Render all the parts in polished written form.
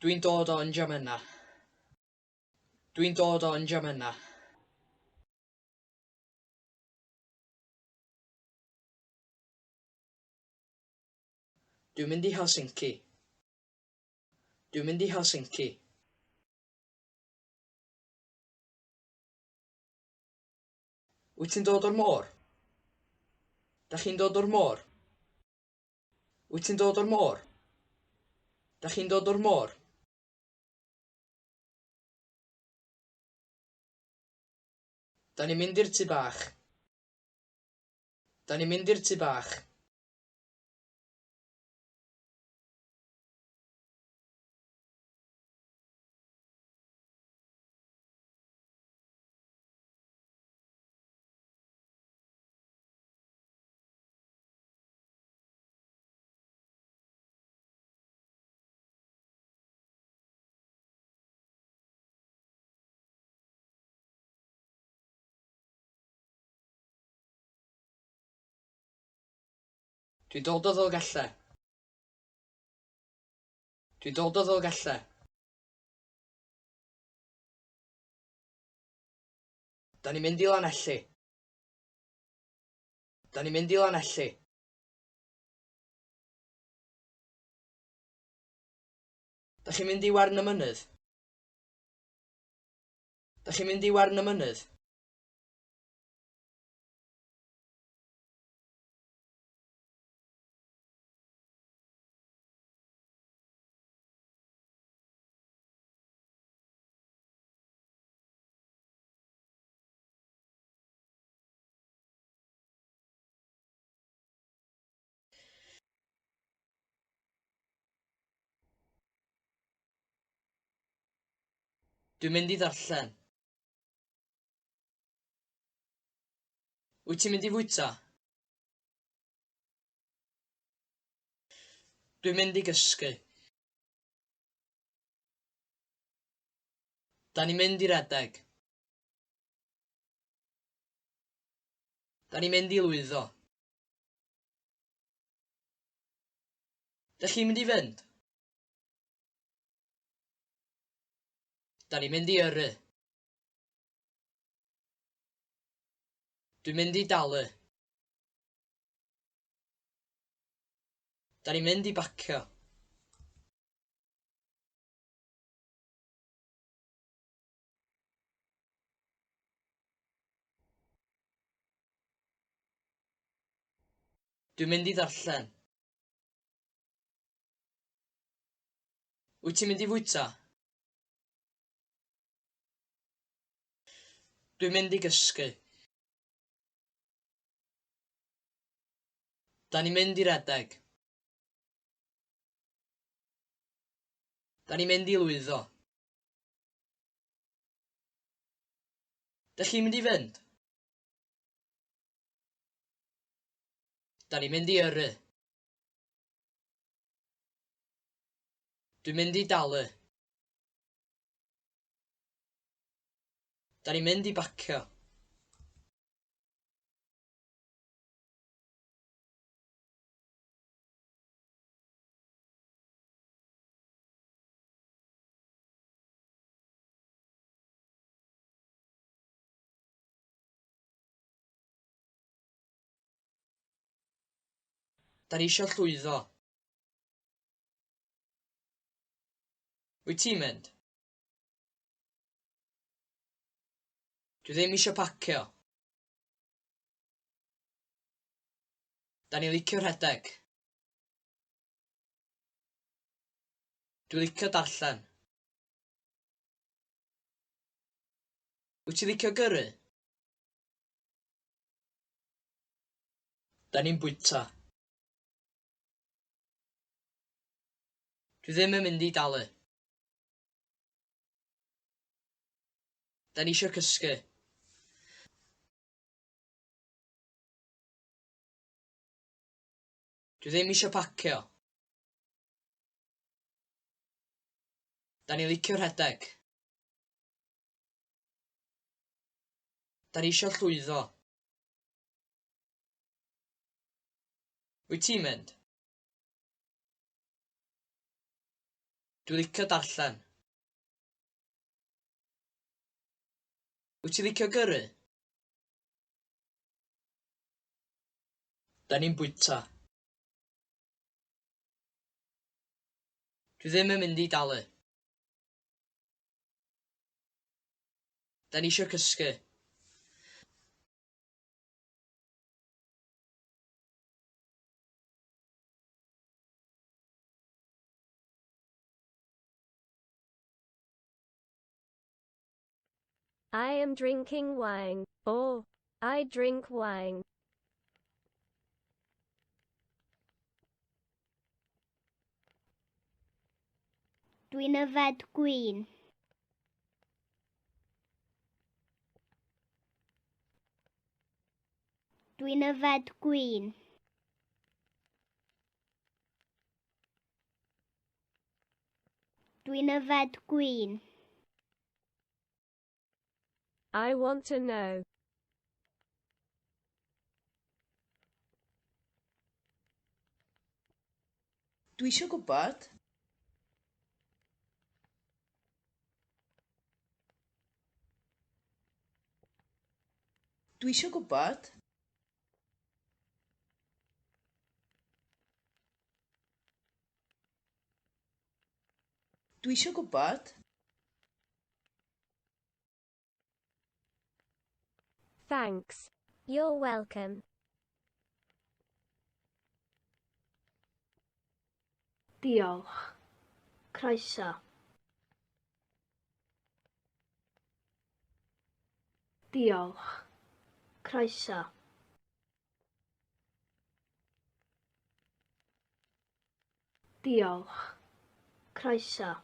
Dwi'n dod o N'Djamena. Dwi'n dod o N'Djamena. Dwi'n mynd i Helsinki. Dwi'n mynd i Helsinki. Wyt ti'n dod o'r môr? Dach chi'n dod o'r môr? Wyt ti'n dod o'r môr? Dach chi'n dod o'r môr? Da ni'n mynd i'r tŷ bach. Da ni'n mynd i'r tŷ bach. Dwi'n dod o Ddolgellau. Dwi'n dod o Ddolgellau. Da ni'n mynd i Lanelli. Da ni'n mynd i Lanelli. Da chi'n mynd i Wern y Mynydd? Da chi'n mynd i Wern y Mynydd? Dwi'n mynd i ddarllen. Wyt ti'n mynd i fwyta? Dwi'n mynd i gysgu. Da ni'n mynd i redeg. Da ni'n mynd i lwyddo. Dych chi'n mynd i fynd? Da ni'n mynd i yrru. Dwi'n mynd i dalu. Da ni'n mynd i bacio. Dwi'n mynd i ddarllen. Wyt ti'n mynd i fwyta? Dwi'n mynd i gysgu. Da ni'n mynd i redeg. Da ni'n mynd i lwyddo. Dych chi'n mynd i fynd? Da ni'n mynd i yrru. Dwi'n mynd i dalu. Da ni'n mynd i bacio. Da ni isio llwyddo. Wyt ti'n mynd? Dwi ddim isio pacio. Da ni'n licio rhedeg. Dwi licio darllen. Wyt ti'n licio gyrru? Da ni'n bwyta. Dwi ddim yn mynd i dalu. Da ni isio cysgu. Dwi ddim isio pacio. Da ni'n licio rhedeg. Da ni isio llwyddo. Wyt ti'n mynd? Dwi'n licio darllen. Wyt ti'n licio gyrru? Da ni'n bwyta. Dwi ddim yn mynd i dalu. Da ni isio cysgu. I am drinking wine. Or, I drink wine. Dwi'n yfed gwin. Dwi'n yfed gwin. Dwi'n yfed gwin. I want to know. Dwi eisiau gwybod. Dwi eisiau gwybod. Dwi eisiau gwybod. Thanks. You're welcome. Diolch. Croeso. Diolch. Croeso. Diolch. Croeso.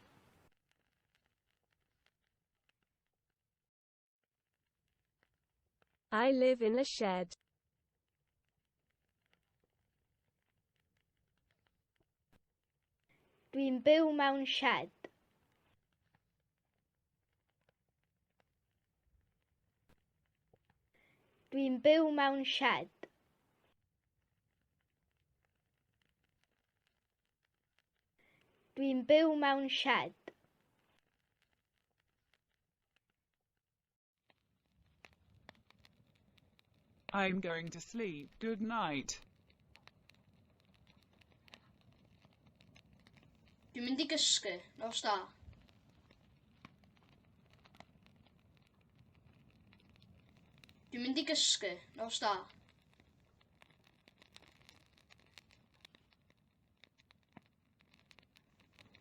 I live in a shed. Dwi'n byw mewn sied. Dwi'n byw mewn sied. Dwi'n byw mewn sied. I'm going to sleep. Good night. Dwi'n mynd i gysgu. Nos da. Dwi'n mynd i gysgu. Nos da.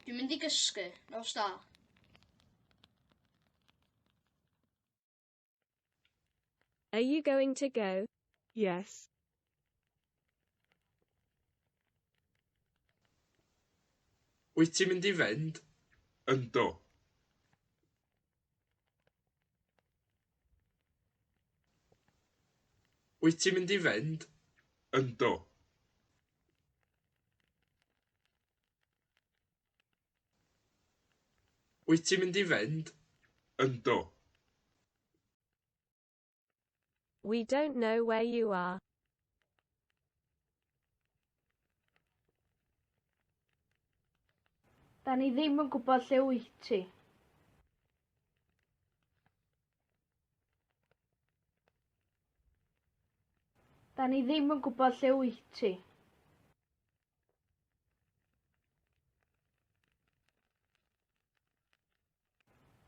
Dwi'n mynd i gysgu. Nos da. Are you going to go? Yes. Wyt ti'n mynd i fynd? Yndw. Wyt ti'n mynd i fynd? Yndw. Wyt ti'n mynd i fynd? Yndw. We don't know where you are. Da ni ddim yn gwybod lle wyt ti. Da ni ddim yn gwybod lle wyt ti.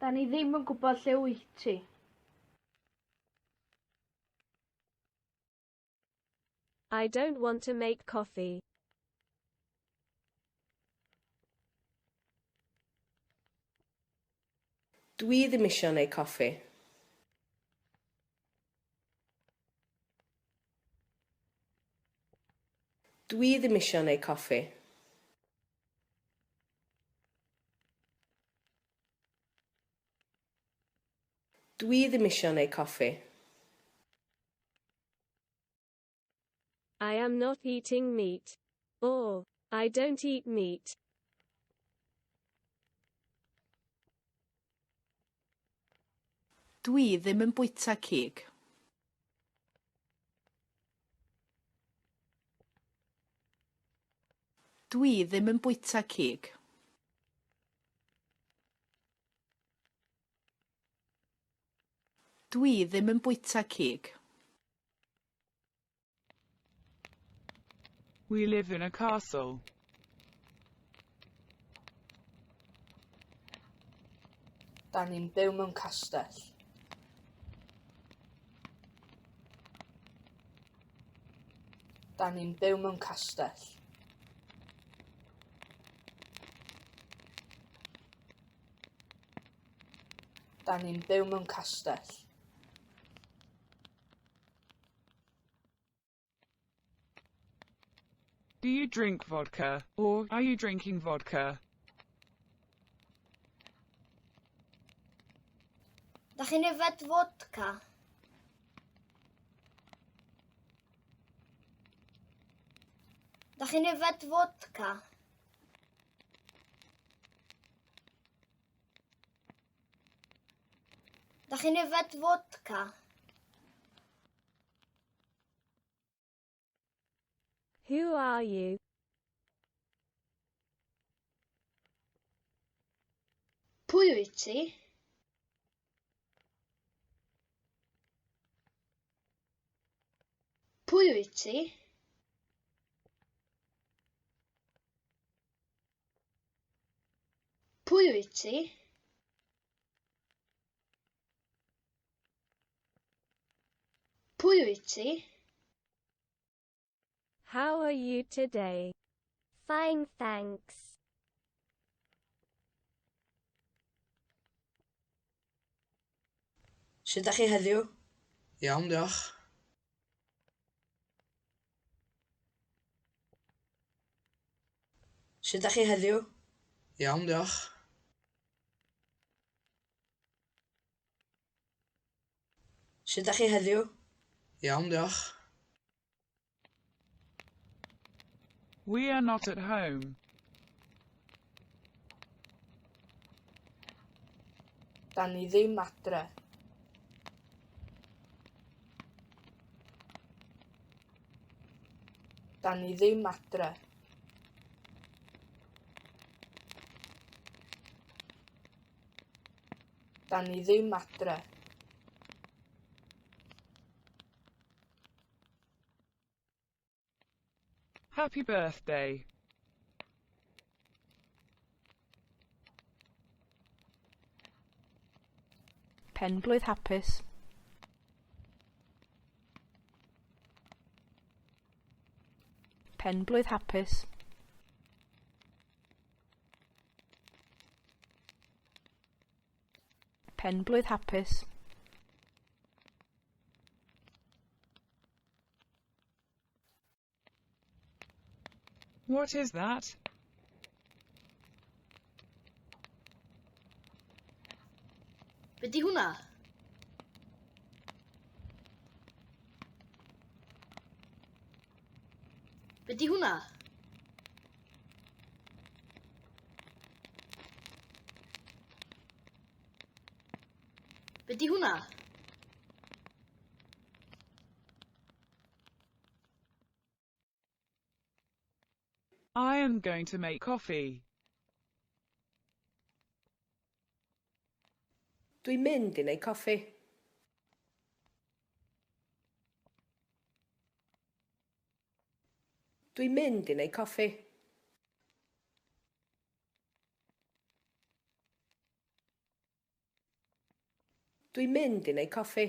Da ni ddim yn gwybod lle wyt ti. I don't want to make coffee. Dwi ddim eisiau gwneud coffi. Dwi ddim eisiau gwneud coffi. Dwi ddim eisiau gwneud coffi. I am not eating meat. Or, I don't eat meat. Dwi ddim yn bwyta cig. Dwi ddim yn bwyta cig. Dwi ddim yn bwyta cig. We live in a castle. Da ni'n byw mewn castell. Da ni'n byw mewn castell. Da ni'n byw mewn castell. Do you drink vodka, or are you drinking vodka? Da chi'n yfed fodca? Da chi'n yfed fodca? Da chi'n yfed fodca? Who are you? Pwy wyt ti? Pwy wyt ti? Pwy wyt ti? Pwy wyt ti? How are you today? Fine, thanks. Sut ydych chi heddiw? Iawn, diolch. Sut ydych chi heddiw? Iawn, diolch. Sut ydych chi heddiw? Iawn, diolch. We are not at home. Da ni ddim adre. Da ni ddim adre. Da ni ddim adre. Happy birthday. Penblwydd hapus. Penblwydd hapus. Penblwydd hapus. What is that? Be di hwnna? Be di hwnna? Be di hwnna? I am going to make coffee. Dwi'n mynd i wneud coffi. Dwi'n mynd i wneud coffi. Dwi'n mynd i wneud coffi.